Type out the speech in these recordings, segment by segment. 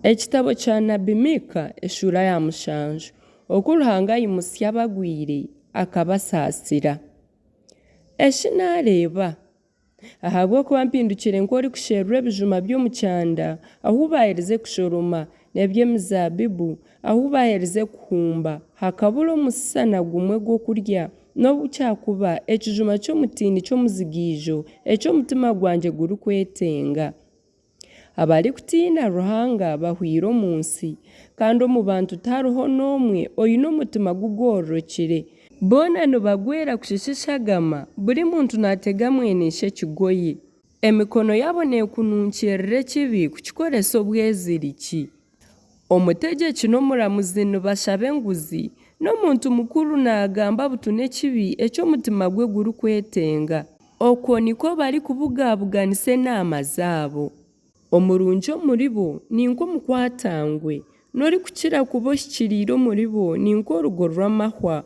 Ekitabo kya nabi Miika eshuura ya mushanju. Oku Ruhanga aimutsya abagwire akabasaasira. Eshi naareeba! Ahabw'okuba mpindukire nk'orikusherura ebijuma by'omu kyanda ahu baaherize kushoroma, n'eby'emizaabibu ahu baaherize kuhumba, hakabura omutsitsa na gumwe gw'okurya, n'obu kyakuba ekijuma ky'omutiini ky'omuzigaijo eki omutima gwangye gurikwetenga. Abarikutiina Ruhanga bahwaire omu nsi, kandi omu bantu tihariho n'omwe oine omutima gugororokire. Boona nibagwera kusheesha eshagama, buri muntu naatega mwene ishe ekigoye. Emikono yaabo neekununkirira ekibi kukikoresa obweziriki. Omutegyeki n'omuramuzi nibashaba enguzi, n'omuntu mukuru naagamba butunu ekibi eki omutima gwe gurikwetenga. Okwo nikwo barikubugabuganisa enaama zaabo. Omurungi omuribo ni nk'omukwatangwe, n'orikukira kuba ohikiriire omuribo ni nk'orugo rw'amahwa.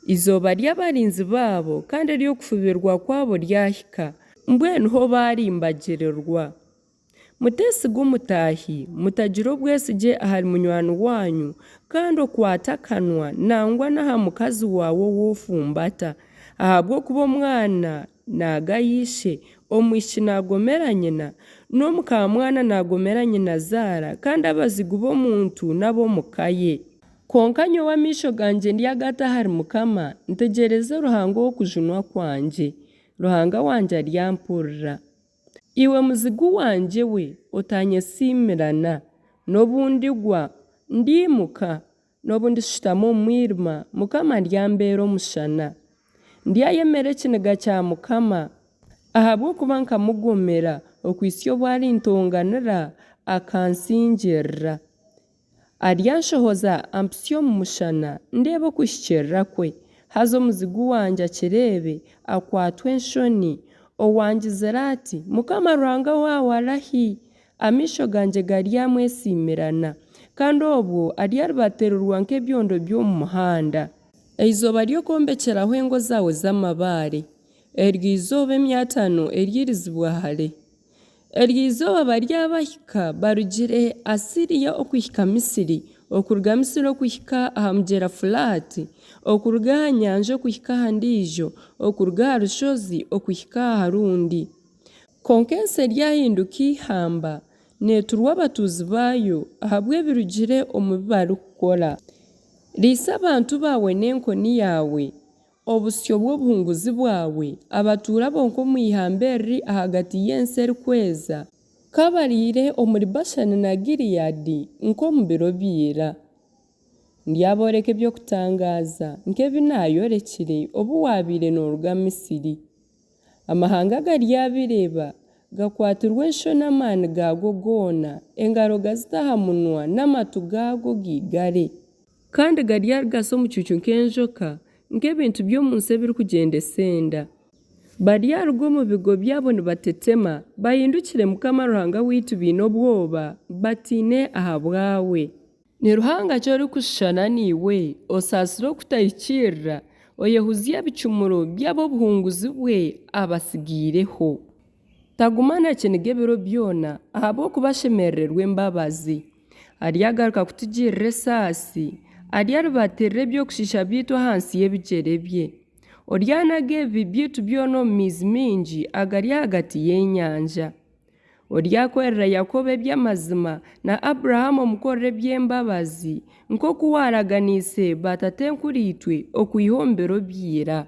Eizooba ry'abarinzi baabo kandi ery'okufubirwa kwabo ryahika, mbwenu ho baarimbagirirwa. Muteesiga omutaahi, mutagira obwesigye ahari munywani waanyu, kandi okwate akanwa nangwa n'aha mukazi waawe ou ofumbata, ahabw'okuba omwana naagaya ishe, omwishiki naagomera nyina, n'omukaamwana naagomera nyinazaara, kandi abazigu b'omuntu n'ab'omu ka ye. Kwonka nyowe amaisho gangye ndyagata ahari Mukama, ntegyereze Ruhanga ow'okujunwa kwangye. Ruhanga wangye aryampurira. Iwe muzigu wangye we, otanyesiimirana! Nobu ndigwa, ndiimuka, nobu ndishutama omu mwirima, Mukama aryambeera omushana. Ndyayemera ekiniga kya Mukama, ahabw'okuba nkamugomera, okuhitsya obu arintonganira, akansingirira. Aryanshohoza ampitsye omu mushana, ndeebe okuhikiirira kwe. Haza omuzigu wangye akireebe, akwatwe enshoni, owangizire ati, Mukama Ruhanga waawe arahi? Amaisho gangye garyamwesiimirana, kandi obwo aryaribatiirirwa nk'ebyondo by'omu muhanda. Eizooba ry'okwombekyeraho engo zaawe z'amabaare, eryo izooba emyatano eryairizibwa hare. Eryo izooba baryabahika barugire Asiriya okuhika Misiri, okuruga Misiri okuhika aha mugyera Furaati, okuruga aha nyanja okuhika aha ndiijo, okuruga aha rushozi okuhika aha rundi. Kwonka ensi eryahinduka eihamba, neeturwa abatuuzi baayo ahabw'ebirugire omu bi barikukora. Riisa abantu baawe n'enkoni yaawe, Obusyo bw'obuhunguzi bwawe, abatuura bonka omu ihamba eriri ahagati y'ensi erikweza. Ka bariire omuri Bashani na Gileadi nk'omu biro bya ira. Ndyabooreka eby'okutangaaza nk'ebi naayorekire obu waabaire nooruga Misiri. Amahanga garyabireeba, gakwatirwe enshoni amaani gaago goona, engaro gazite aha munwa n'amatu gaago gaigare. Kandi garyarigasa omucuucu nk'enjoka, nk'ebintu by'omu nsi ebirikugyendesa enda. Baryaruga omu bigo byabo nibatetema, bahindukire Mukama Ruhanga waitu baine obwoba, batiine ahabwawe. Ni Ruhanga ki orikushushana naiwe, osaasira okutahikiirira, oyehuzya ebicumuro by'ab'obuhunguzi bwe abatsigaireho? Taguma na kiniga ebiro byona, ahabw'okuba ashemerererwa embabazi. Aryagaruka kutugirira esaasi, aryaribatirira eby'okushiisha byaitu ahansi y'ebigyere bye. Oryanaga ebibi byaitu byona omu maizi maingi agari ahagati y'enyanja. Oryakorera Yakobo eby'amazima, na Abrahamu omukorere eby'embabazi, nk'oku waaraganiise baatatenkuriitwe okwiha omu biro bya ira.